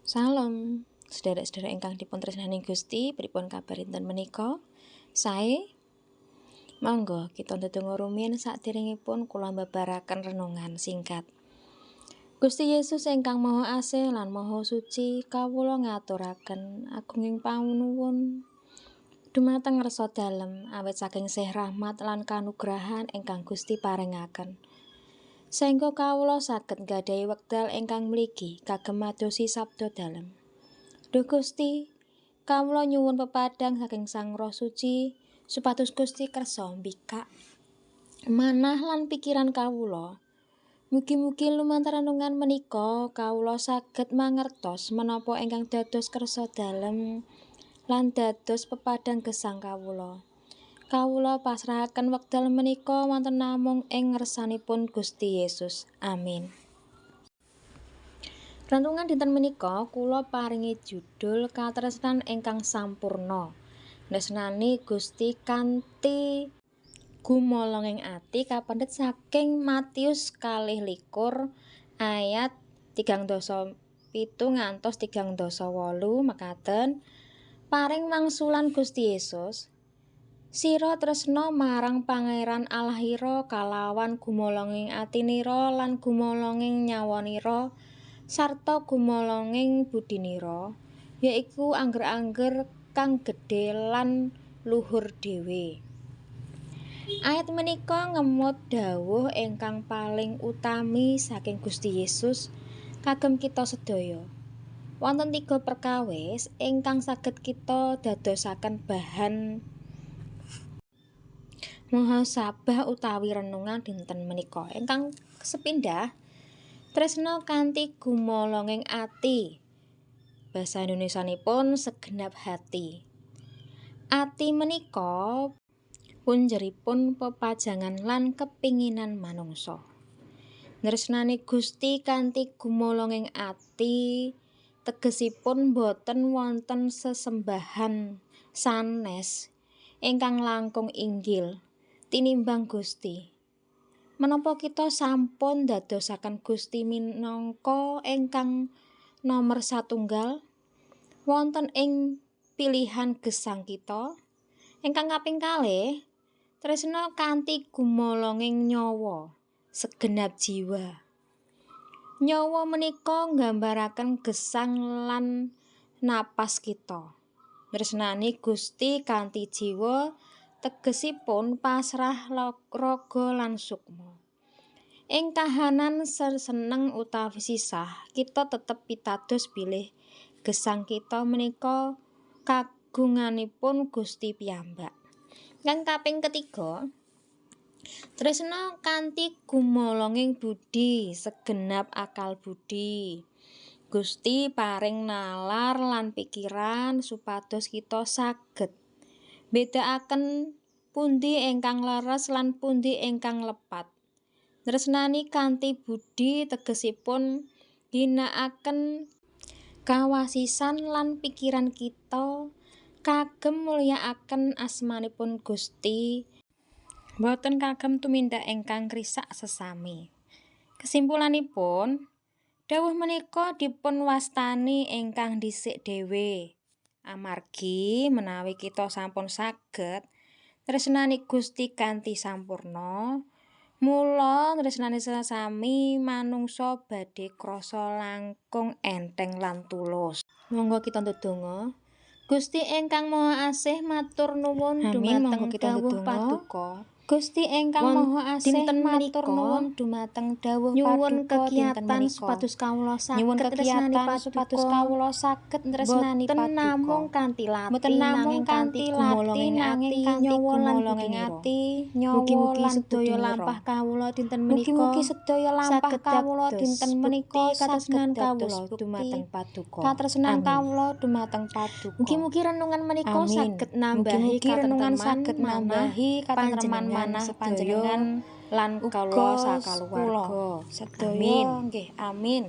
Salam, sederek-sederek ingkang dipun tresnani Gusti, pripun kabar dinten menika? Sae? Monggo kita ndedonga rumiyin saderengipun kula mbabaraken renungan singkat. Gusti Yesus ingkang Maha Asih lan Maha Suci, kawula ngaturaken agunging panuwun dumateng ngarsa dalem awit saking sih rahmat lan kanugrahan ingkang Gusti paringaken. Saengga kawula saged nggadahi wekdal ingkang mligi kagem madosi sabda dalem. Duh Gusti, kawula nyuwun pepadhang saking Sang Roh Suci supados Gusti kersa mbikak manah lan pikiran kawula. Mugi-mugi lumantar renungan menika kawula saged mangertos menapa ingkang dados kersa dalem lan dados pepadhang gesang kawula. Kawula pasrahaken wekdal menika wonten namung ing ngersanipun Gusti Yesus. Amin. Renungan dinten menika kula paringi judul Katresnan ingkang sampurna. Tresnani Gusti kanthi gumolonging ati kapendhet saking Matius 22 ayat 37 ngantos 38 mekaten. Paring wangsulan Gusti Yesus, Sira tresna marang Pangeran Allahira kalawan gumolonging atinira lan gumolonging nyawanira sarta gumolonging budinira, yaiku angger-angger kang gedhe lan luhur dhewe. Ayat menika ngemot dawuh ingkang paling utami saking Gusti Yesus kagem kita sedaya. Wonten tiga perkawis ingkang saged kita dadosaken bahan muhasabah utawi renungan dinten menika. Ingkang sepindah, tresna kanthi gumolonging ati. Basa Indonesianipun segenap hati. Ati menika punjeripun pepajangan lan kepinginan manungsa. Nresnani Gusti kanthi gumolonging ati tegesipun boten wonten sesembahan sanes ingkang langkung inggil tinimbang Gusti. Menapa kita sampun dadosaken Gusti minangka ingkang nomer satunggal wonten ing pilihan gesang kita? Ingkang kaping kalih, tresna kanthi gumolonging nyawa, segenap jiwa. Nyawa menika nggambaraken gesang lan napas kita. Tresnani Gusti kanthi jiwa tegesipun pasrah raga lan sukma. Ing kahanan seneng utawi sisah, kita tetep pitados bilih gesang kita menika kagunganipun Gusti piyambak. Ingkang kaping ketiga, tresna kanthi gumolonging budi, segenap akal budi. Gusti paring nalar lan pikiran supados kita saged mbedakaken pundi ingkang leres lan pundi ingkang lepat. Tresnani kanthi budi tegesipun ginakaken kawasisan lan pikiran kita kagem mulyakaken asmanipun Gusti, boten kagem tumindak ingkang ngrisak sesami. Kesimpulanipun, dawuh menika dipun wastani ingkang dhisik dhewe. Amargi menawi kita sampun saged tresnani Gusti kanthi sampurna, mula tresnani sesami manungsa badhe krasa langkung entheng lan tulus. Monggo kita ndedonga. Gusti ingkang Maha Asih, matur nuwun dumateng dawuh paduka. Gusti ingkang Maha Asih, matur nuwun dumateng dawuh nyuwun kekiyatan supados kawula saged tresnani supados kawula saged tresnani paduka. Namung kanthi lati, boten namung kanthi lati, nanging kanthi gumolonging ati, nyawa mugi-mugi sedaya lampah kawula dinten menika, mugi-mugi sedaya lampah kawula dinten menika katresnan kawula dumateng paduka. Katresnan kawula dumateng paduka. Mugi-mugi renungan menika saged nambahi renungan saged nambahi katentreman manah panjenengan lan kawula sakaluwarga. Sedaya nggih, amin.